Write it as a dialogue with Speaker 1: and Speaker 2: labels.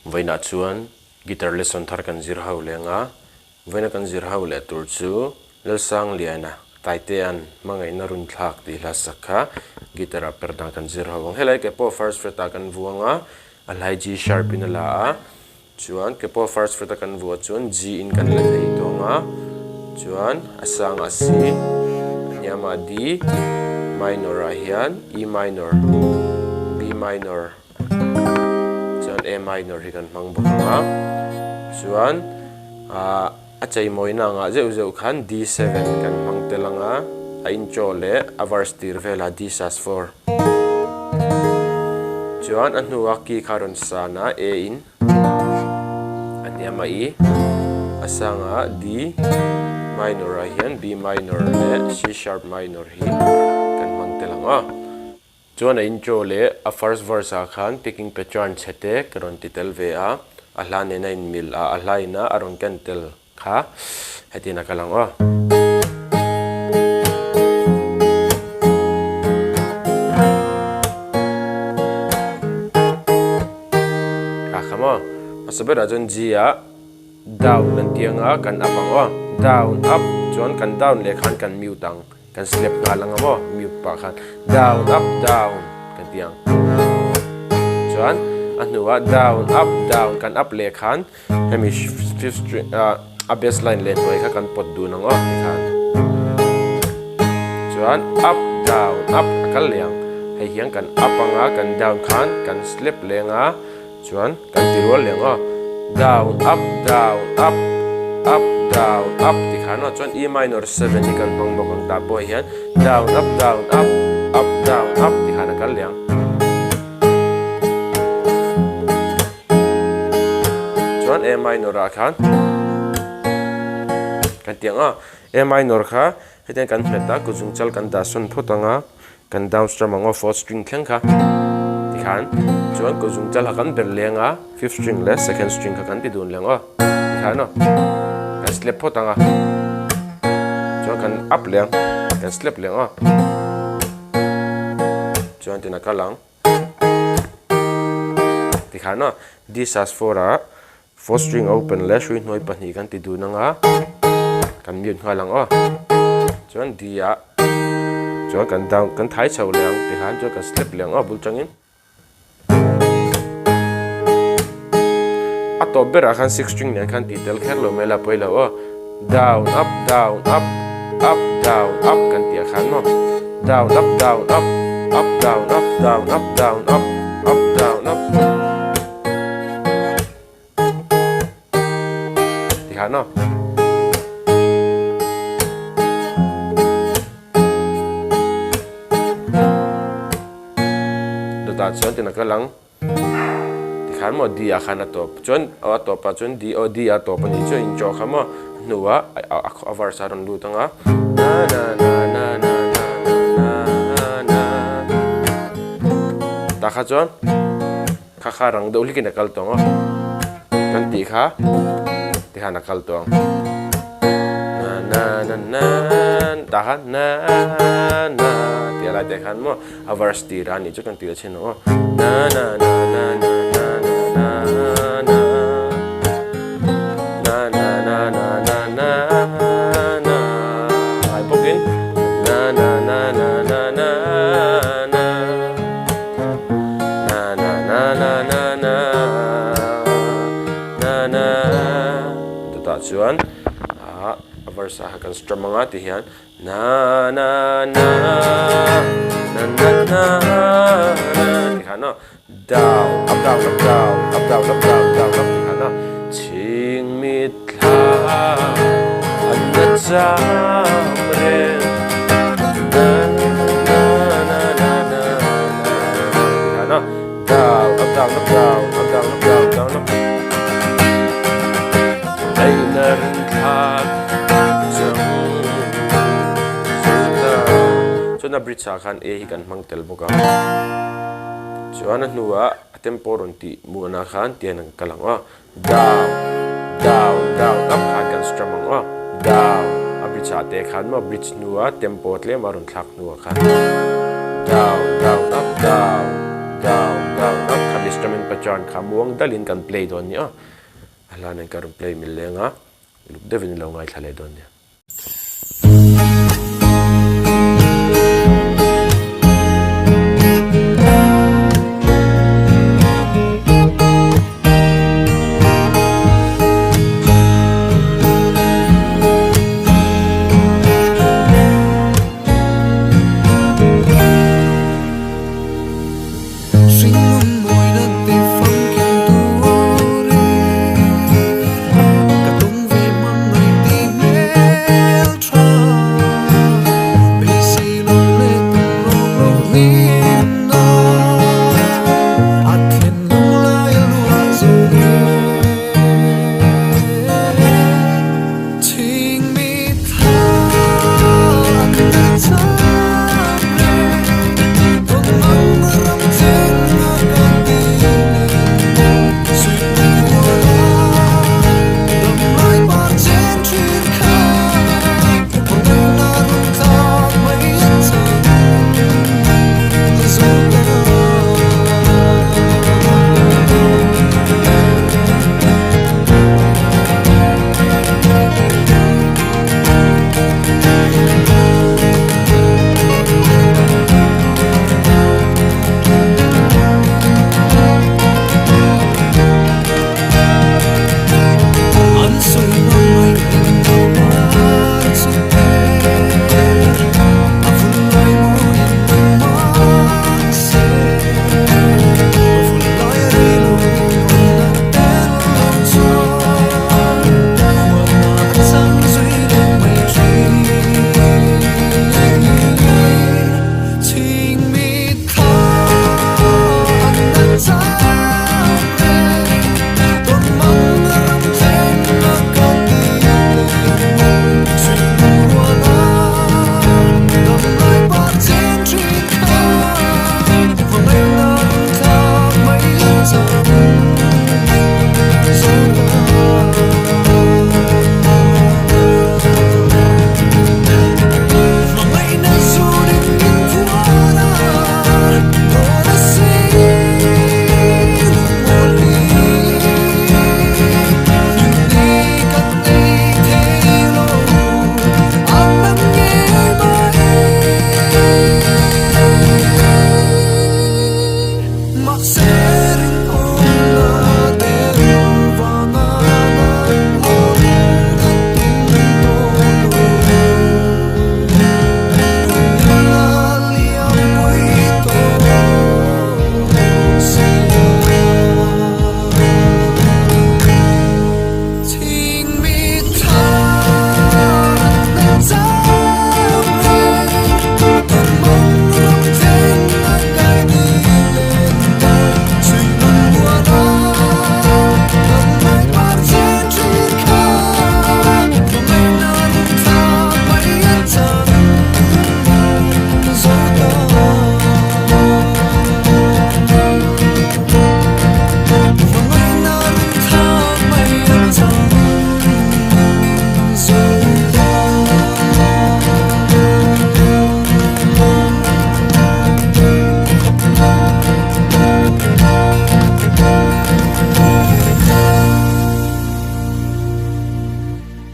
Speaker 1: Vawiinah chuan guitar lesson thar kan zir ho leng a, vawiina kan zir ho leh tur chu Lalsangliana Taitea'n hmangaihna run thlak tih hla sak kha guitar ah per dan kan zir ho ang. Helai ke pawh first fret ah kan vuang a, a hlai G sharp in a la a, chuan ke pawh first fret a kan vuah chuan G in kan la thei tawng a, chuan a sangah C, a hniamah D minor ah hian E minor, B minor. Chuan A minor hi kan hmang bawk ang a, chuan ah a cheimawina angah zeuh zeuh khan D7 kan hmang tel ang a, a intro leh a verse tir velah D sus 4. Chuan a hnua key kha rawn san a, A in a hniam a E, a sangah D minor ah hian B minor leh C sharp minor hi kan hmang tel ang a. Chuan a intro leh a first verse ah khan picking pattern chhe te ka rawn ti tel ve a, a hla nen a inmil a, a hla ina a rawn ken tel kha hetiang a kal ang aw. Kha kha maw? Hmasa berah chuan G ah down kan ti ang a, kan up ang aw. Down, up, chuan kan down leh khan kan mute ang. Kan slap nghal ang a maw mute pah khan down up down kan ti ang chuan a hnuah down up down kan up leh khan hemi fifth string ah a bass line leh hnuai kha kan pawt dun ang aw tikhan chuan up down up a kal leh ang hei hian kan up anga kan down khan kan slap leh anga Chuan kan ti rual leh ang aw. Down, up, down, up, up, down, up ti khan aw. Chuan E minor 7 hi kan hmang bawk ang tah pawh hian down, up, down, up, up, down, up ti khan a kal leh ang. Chuan A minor ah khan kan ti ang aw. A minor kha hetiang kan hmet a, kuzung chal kan dah sawn phawt ang a. Kan down strum ang aw fourth string thleng kha tikhan chuan kut zung chal kha kan ber leng a fifth string leh second string kha kan ti dun leng aw tikhan aw kan slap phawt ang a chuan kan up leng kan slap leng aw chuan tina kal ang tikhan aw D sus 4 ah fourth string open leh hrui hnuai pahnih kan ti dun ang a kan mute nghal ang aw chuan D ah chuan kan down kan thai chho leh ang tikhan chuan kan slap leh ang aw bul tangin a tawp berah khan six string nen khan tih tel kher lo mai la pawi lo aw down up down up up down up kan tih ah khan maw down up down up up down up down up down up up down up. Ti khan aw. Dawtah chuan tina kal ang. Ti khan maw D ah khan a tawp. Chuan a tawp ah chuan D aw D a tawp a nih chuan intro kha maw hnuah a verse a rawn lut ang a. Na na na na na na na na. Tah kha chuan. Kha kha rang deuh hlikin a kal tawng a, kan tih kha ti khan a kal tawng. Na na na na tah khan na na tih a lai te khan maw a verse tir a nih chu kan tih a chhin ang aw. Na na na na na na na na na na na na na na na ngai bawkin na na na na na na na. Na na na na na na na na chutah chuan ah a verse ah kan strum anga ti hian na na na na na na na ti khan aw down up down up down up down up down down up ti khan aw chhing mit thla an na cham reng na na na na na na down up down up down up down up down down up ei na rin thlak chang ta chuan a bridge ah khan a hi kan hmang tel bawk a chuan a hnuah a tempo rawn tih muanah khan tian an kal ang aw. Down, down, down up khan kan strum ang aw. Down, a bridge ah te khan maw bridge hnua tempo tlem a rawn thlak hnuah khan. Down, down, up, down, down, down, up kha mi Instrument pattern kha muang dalin kan play dawn nia. A hla nen ka rawn play mil leng a, uluk deuhin i lo ngaithla leh dawn nia.